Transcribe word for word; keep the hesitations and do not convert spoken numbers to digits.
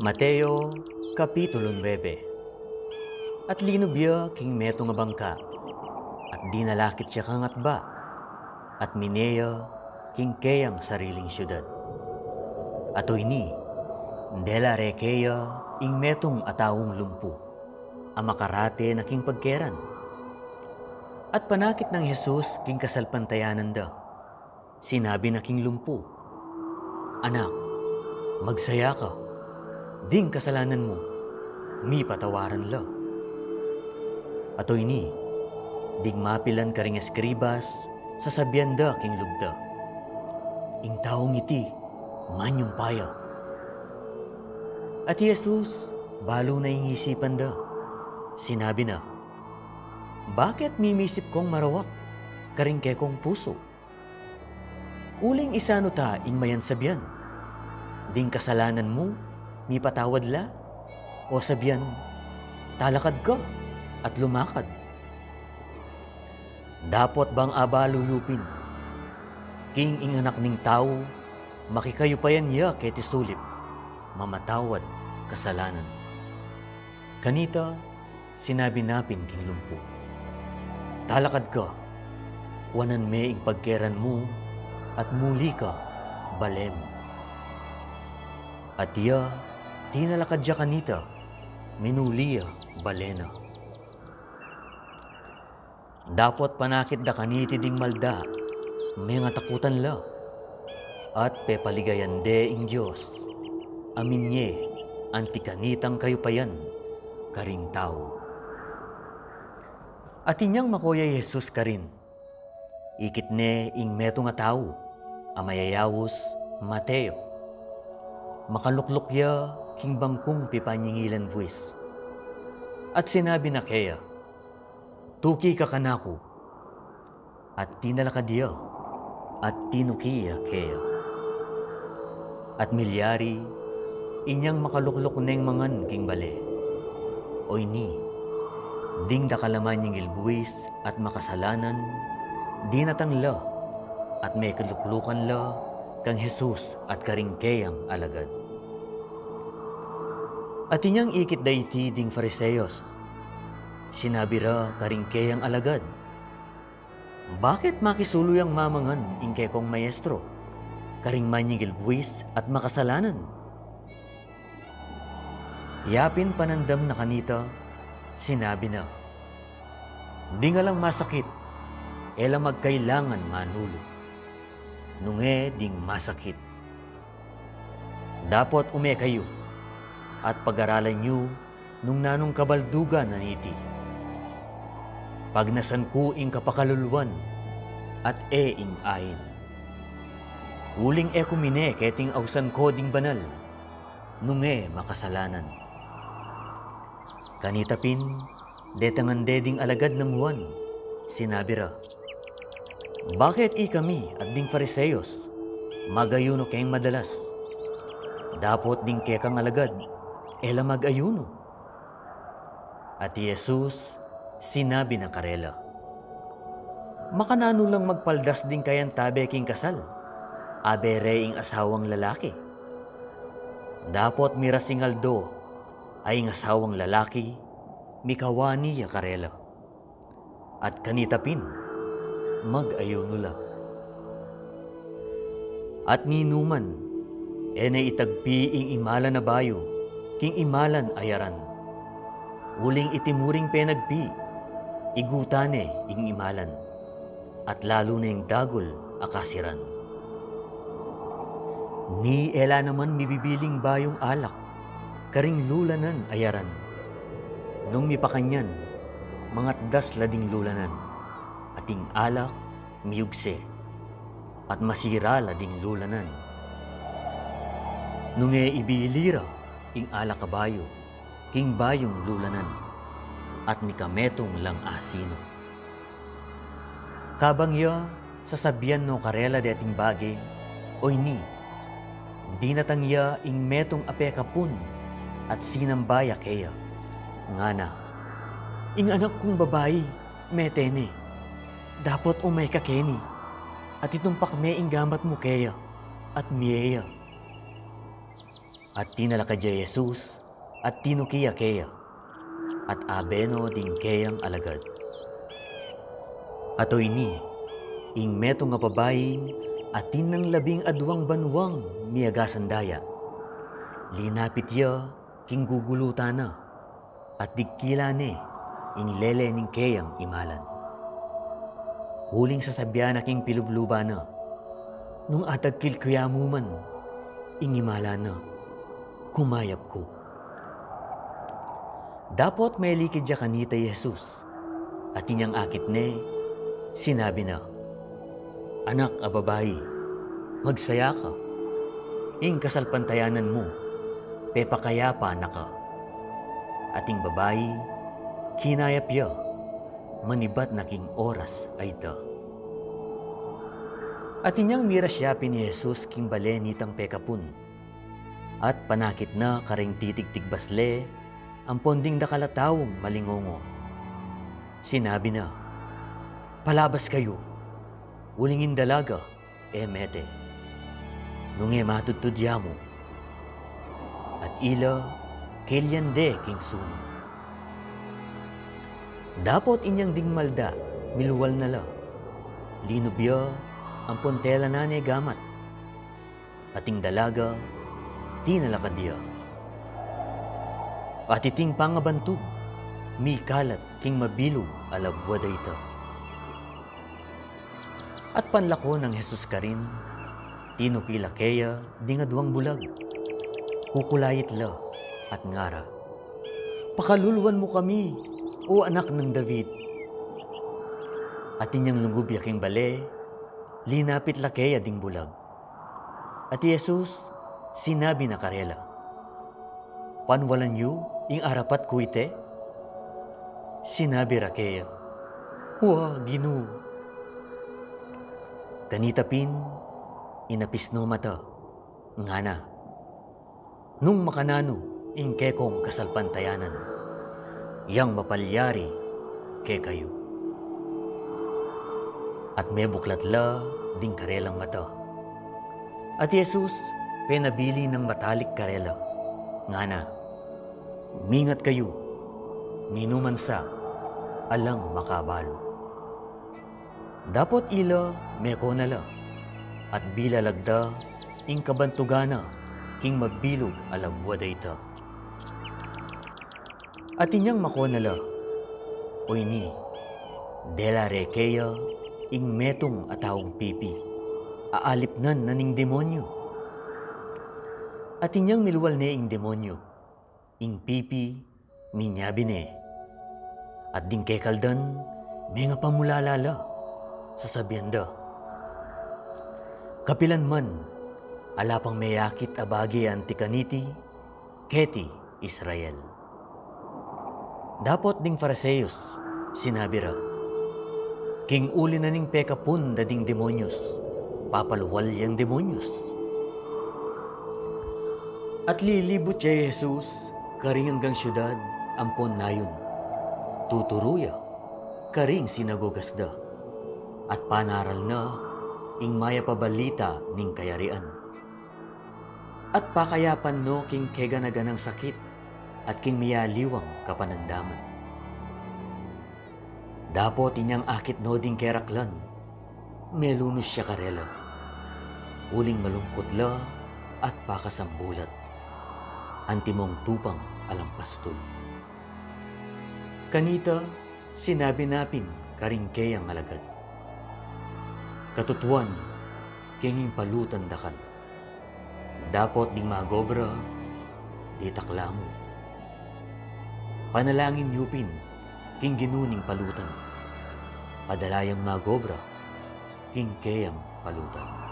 Mateo, Kapitulo nuebe. At linub ya king metung a bangka, at dinalakit ya kang atba, at mine ya king keyang sariling siudad. At oyni, dela re keya ing metung a taung lumpu, a makarate na king pagkeran. At panakit nang Jesus king kasalpantayanan da, sinabi na king lumpu, "Anak, magsaya ka, ding kasalanan mu mipatawaran la." At oyni, ding mapilan karing eskribas, sasabian da king lub da, "Ing taung iti manyumpa ya." At i Jesus, balu na ing isipan da, sinabi na, "Bakit mimisip kong marawak karing kekong pusu? Uling isanu ta ing mayan sabian, 'Ding kasalanan mu mipatawad la', o sabian, 'Talakad ka at lumakad'? Dapot bang abalu yu pin, king ing Anak ning Tau, makikayupayan ya keti sulip mamatawad kasalanan?" Kanita, sinabi na pin king lumpu, "Talakad ka, kuanan me ing pagkeran mu, at muli ka bale mu." At iya, tinalakad ya kanita, minuli ya bale na. Dapot panakit da kaniti ding malda, mengatakutan la, at pepaligayan de ing Dios, a minye anti kanitang kayupayan karing tau. At inyang mako ya i Jesus karin, ikit ne ing metung a tau, a mayayaus Mateo. Makalukluk ya king bangkung pipanyingilan buis. At sinabi na keya, "Tuki ka kanaku." At tinalakad ya, at tinuki ya keya. At milyari, inyang makalukluk neng mangan king bale. Oyni, ding dakal a manyingil buis at makasalanan, dinatang la, at mekaluklukan la kang Jesus at karing keyang alagad. At inyang ikit da iti ding Fariseos, sinabi ra karing keyang alagad, "Bakit makisulu yang mamangan ing kekong maestro karing manyingil buis at makasalanan?" Yapin panandam na kanita, sinabi na, "Ding alang masakit, e la magkailangan manulu, nung e ding masakit. Dapot ume kayu, at pagaralan yu nung nanung kabaldugan na niti. Pagnasan ku ing kapakaluluan, at e ing ain. Uling e ku mine keting ausan ko ding banal, nung e makasalanan." Kanita pin, detangan de ding alagad nang Juan, sinabi ra, "Bakit ikami at ding Fariseos magayuno keng madalas, dapot ding kekang alagad e la magayuno?" At i Jesus, sinabi na karela, "Makananu lang magpaldas ding kayantabe king kasal, abe re ing asawang lalaki? Dapot miras ing aldo a ing asawang lalaki, mikawani ya karela. At kanita pin, magayuno la. At ninuman, e ne itagpi ing imalan a bayu king imalan a yaran. Uling iti muring penagpi, igutan ne ing imalan, at lalu neng dagul a kasiran. Ni e la naman mibibiling bayung alak karing lulanan a yaran. Nung mipakanyan, mangatdas la ding lulanan, at ing alak miyugse, at masira la ding lulanan. Nung e ibili ra ing alak a bayu king bayung lulanan, at mikametung lang asinu." Kabang ya sasabian no karela deting bage, oyni, dinatang ya ing metung a pekapun, at sinamba ya keya, ngana, "Ing anak kung babai, mete ne, dapot ume ka keni." At itumpak me ing gamat mu keya, at mie ya. At tinalakad ya i Jesus, at tinuki ya keya, at abe no ding keyang alagad. At o ini, ing metung a babaing atin nang labing aduang banuang miagasan daya, linapit ya king gugulutan na, at digkilan ne ing lele ning keyang imalan. Uling sasabian na king pilubluban na, "Nung atagkil ku ya mu man ing imalan na, kumayap ku." Dapot melikid ya kanita i Jesus, at inyang akit ne, sinabi na, "Anak a babai, magsaya ka. Ing kasalpantayanan mu, pepakayapan na ka." At ing babai, kinayap ya, manibat na king oras a ita. At inyang miras ya pin i Jesus king bale nitang pekapun, at panakit na karing titigtigbas le ampon ding dakal a taung malingongo. Sinabi na, "Palabas kayu, uling ing dalaga e mete, nung e matudtud ya mu." At ila, kelian de king sung. Dapot inyang ding malda, milwal na la, linub ya ampon tela na ne gamat. At ing dalaga, tinalakad ya. At iting pangabantug, mikalat king mabilug a labuad a ita. At panlako nang Jesus karin, tinuki la keya ding aduang bulag, kukulayit la, at ngara, "Pakaluluan mu kami, o Anak nang David." At inyang lungub ya king bale, linapit la keya ding bulag. At i Jesus, sinabi na karela, "Panwalan yu ing arapat ku ite?" Sinabi ra keya, "Wa, Ginu." Kanita pin, inapis no mata, ngana, "Nung makananu ing kekong kasalpantayanan, yang mapalyari kekayu." At mebuklat la ding karelang mata. At i Jesus, penabilin nang matalik karela, ngana, "Mingat kayu, ninuman sa, alang makabalu." Dapot ila, meko na la, at bilalag da ing kabantugan na king mabilug a labuad a ita. At inyang mako na la, o ini, dela re keya ing metung a taung pipi, a alipnan na ning demonyu. At inyang milwal ne ing demonyu, ing pipi, minyabi ne. At ding kekaldan, mengapamulala la, sasabian da, "Kapilan man, ala pang meyakit a bage anti kaniti, keti Israel." Dapot ding Fariseos, sinabi ra, "King uli na ning pekapun da ding demonyus, papalwal yang demonyus." At lilibut ya i Jesus karing anggang siudad ampon nayun. Tuturu ya karing sinagogas da, at panaral na ing mayap a balita ning kayarian. At pakayapan no king kegana-ganang sakit, at king miyaliwang kapanandaman. Dapot inyang akit no ding keraklan, melunus ya karela, uling malungkut la at pakasambulat, antimong tupang alang pastul. Kanita, sinabi na pin karing keyang alagad, "Katutuan, king ing palutan dakal, dapot ding magobra, ditak la mu. Panalangin yu pin king Ginu ning palutan, padala yang magobra king keyang palutan."